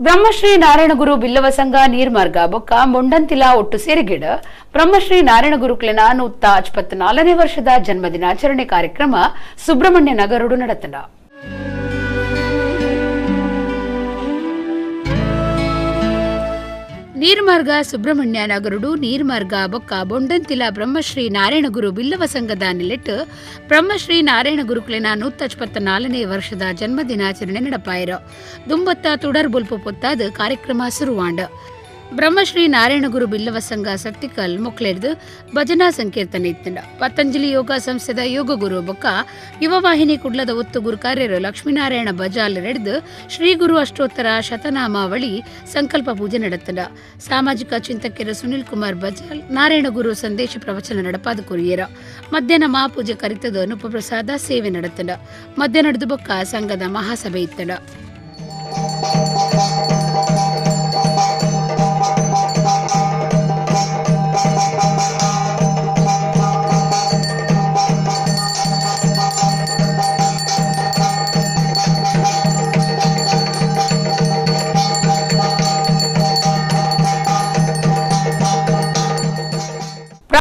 ಬ್ರಹ್ಮಶ್ರೀ ನಾರಾಯಣಗುರು ಬಿಲ್ಲವ ಸಂಘ ನೀರ್ಮಾರ್ಗ ಬೊಕ್ಕ ಮೊಂಡಂತಿಲ ಒಟ್ಟು ಸೇರಿಗಿಡ ಬ್ರಹ್ಮಶ್ರೀ ನಾರಾಯಣ ಗುರುಕ್ಲೆನ 124ನೇ ವರ್ಷದ ಜನ್ಮದಿನಾಚರಣೆ ಕಾರ್ಯಕ್ರಮ ಸುಬ್ರಹ್ಮಣ್ಯ ನಗರಡು ನಡೆತಂಡ. ನೀರ್ಮಾರ್ಗ ಸುಬ್ರಹ್ಮಣ್ಯ ನಗರುಡು ನೀರ್ಮಾರ್ಗ ಬೊಕ್ಕ ಬೊಂಡಂತಿಲ ಬ್ರಹ್ಮಶ್ರೀ ನಾರಾಯಣಗುರು ಬಿಲ್ಲವ ಸಂಘದ ನಿಲೆಟ್ಟು ಬ್ರಹ್ಮಶ್ರೀ ನಾರಾಯಣ ಗುರುಕ್ಲೆನ 124ನೇ ವರ್ಷದ ಜನ್ಮದಿನಾಚರಣೆ ನಡಪಾಯಿರು. ದುಂಬತ್ತ ತುಡರ್ ಬೊಲ್ಪು ಪೊತ್ತಾದ ಕಾರ್ಯಕ್ರಮ ಸುರುವಾಂಡ. ಬ್ರಹ್ಮಶ್ರೀ ನಾರಾಯಣಗುರು ಬಿಲ್ಲವ ಸಂಘ ಸತ್ತಿಕಲ್ ಮೊಕ್ಲೆರ್ದು ಭಜನಾ ಸಂಕೀರ್ತನೆ ಇತ್ತಂಡ. ಪತಂಜಲಿ ಯೋಗ ಸಂಸ್ಥೆದ ಯೋಗ ಗುರು ಬೊಕ್ಕ ಯುವವಾಹಿನಿ ಕುಡ್ಲದ ಒತ್ತು ಗುರುಕಾರ್ಯರು ಲಕ್ಷ್ಮೀನಾರಾಯಣ ಬಜಾಲ್ ರೆಡ್ದು ಶ್ರೀ ಗುರು ಅಷ್ಟೋತ್ತರ ಶತನಾಮಾವಳಿ ಸಂಕಲ್ಪ ಪೂಜೆ ನಡೆತ್ತಂಡ. ಸಾಮಾಜಿಕ ಚಿಂತಕರು ಸುನಿಲ್ ಕುಮಾರ್ ಬಜಾಲ್ ನಾರಾಯಣಗುರು ಸಂದೇಶ ಪ್ರವಚನ ನಡಪಾದ ಕೊರಿಯರ. ಮಧ್ಯಾಹ್ನ ಮಹಾಪೂಜೆ ಕರಿತದ ಅನುಪಪ್ರಸಾದ ಸೇವೆ ನಡೆತ್ತಂಡ. ಮಧ್ಯಾಹ್ನ ನಡೆದು ಬೊಕ್ಕ ಸಂಘದ ಮಹಾಸಭೆ ಇತ್ತಂಡ.